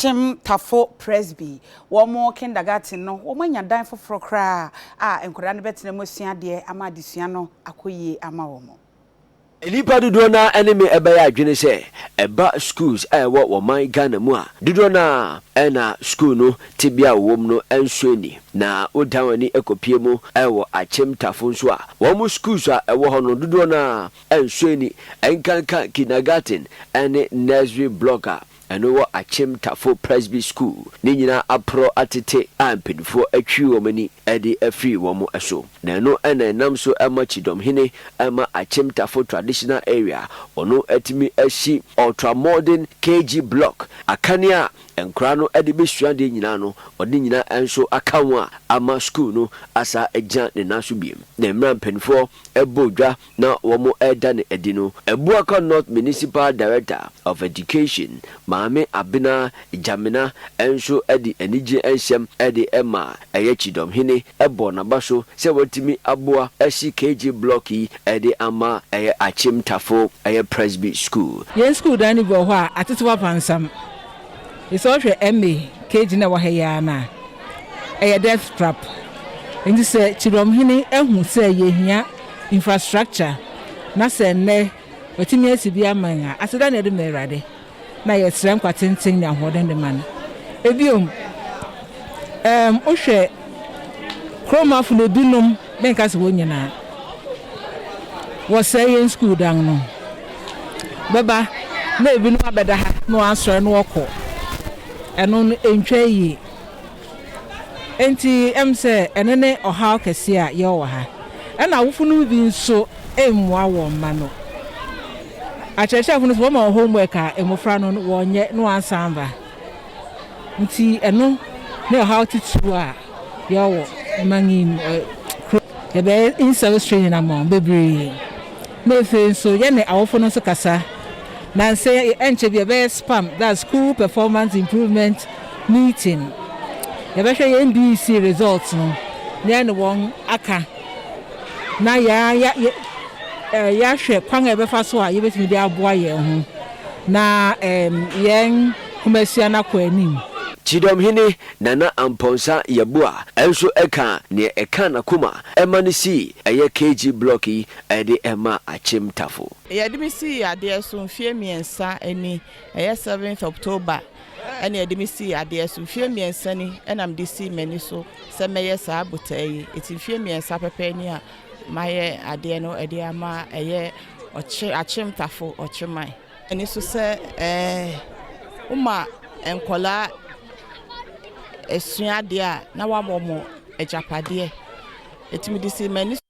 Akyem Tafo Presby, wɔn kindergarten no, wɔanya dan foforɔ koraa a nkwadaa no bɛtena mu asua adeɛ ama adesua no akɔ yie ama wɔn. Nnipa dodoɔ no ara ne me bɛyɛ adwene sɛ ɛba schools a ɛwɔ wɔ man Ghana mu a, dodoɔ no ara na school no tebea a wɔwɔ mu no nsɔ ani. Na wodan w'ani kɔpue mu wɔ Akyem Tafo nso a, wɔn schools a ɛwɔ hɔ no dodoɔ no ara nsɔ ani, ɛnkanka kindergarten ne nursery block a Ɛno wɔ Akyem Tafo Presby School. Ne nyinaa aporɔ atete a mpanimfoɔ atwi wɔn ani de afiri wɔn so. Na ɛno na ɛnam so ma Kyidɔmhene ma Akyem Tafo Traditional Area ɔno atumi asi Ultra Modern KG Block akanea a nkwadaa no de bɛsua adeɛ nyinaa no ɔde ne nyinaa nso aka ho a ama sukuu no asa agyina ne nan so bio. Na mmerɛ a mpanimfoɔ bɔɔ dwa na wɔreda no adi no, Abuakwa North Municipal Director of Education, Maame Abena Gyamena nso de anigye nsɛm de maa ɛyɛ Kyidɔmhene bɔɔ n'aba so sɛ watumi aboa asi KG Block yi de ama ɛyɛ Akyem Tafo ɛyɛ Presby School. Yɛn sukuu dan no bi wɔ hɔ a atetew apansam. Sɛ wohwɛ MA KG no a ɛwɔ ha yi ara no a, ɛyɛ death trap. Enti sɛ Kyidɔmhene ahu sɛ yɛhia infrastructure na sɛ nnɛ watumi asi bi ama yɛn a, aseda na yɛde ma Awurade na yɛsrɛ nkwa tenten ne ahoɔden de ma no. Ebiom, ɛɛm, wohwɛ kuromafo no ebinom, menka sɛ wɔn nyinaa, wɔsɛe yɛn sukuu dan no. Bɛba na ebinom abɛda ha na wɔasɔre na wɔkɔ. Ɛno no, ɛntwa yie. Enti ɛm sɛ ɛno ne ɔhaw kɛse a yɛwɔ wɔ ha. Ɛna awofo no mu bi nso mmoa wɔn mma no. Akyerɛkyerɛfo no nso wɔma wɔn homework a mmofra no wɔnyɛ na wɔansan ba. Nti ɛno ne ɔhaw titiriw a yɛwɔ wɔ man yi mu. Kuro yɛbɛyɛ in-service training ama wɔn bebree. Na afei nso yɛne awofo no nso kasa. Nansa yi ɛnkyɛ bi yɛbɛyɛ SPAM, that's School Performance Improvement Meeting. Yɛbɛhwɛ yɛn BEC results no na yɛne wɔn aka na yɛahwɛ kwan a yɛbɛfa so a yɛbɛtumi de aboa yɛn ho na yɛn nhomasua no akɔ anim. Kyidɔmhene Nana Amponsah Yeboah nso kaa nea ɛkaa n'akoma ma no sii ɛyɛ KG Block yi de maa Akyem Tafo. Yɛde me sii adeɛ so mfeɛ mmiɛnsa ni, ɛyɛ seventh October ɛna yɛde me sii adeɛ so. Mfeɛ mmiɛnsa ni ɛna mede sii m'ani so sɛ mɛyɛ saa botaeɛ yi. Eti mfeɛ mmiɛnsa pɛpɛ ni a mayɛ adeɛ no ɛde ama ɛyɛ ɔkye Akyemtafo Ɔkyeman. Ani so sɛ ɛɛ woma nkwadaa sua adeɛ a na woama wɔn agyapadeɛ. Eti mede sii m'ani so.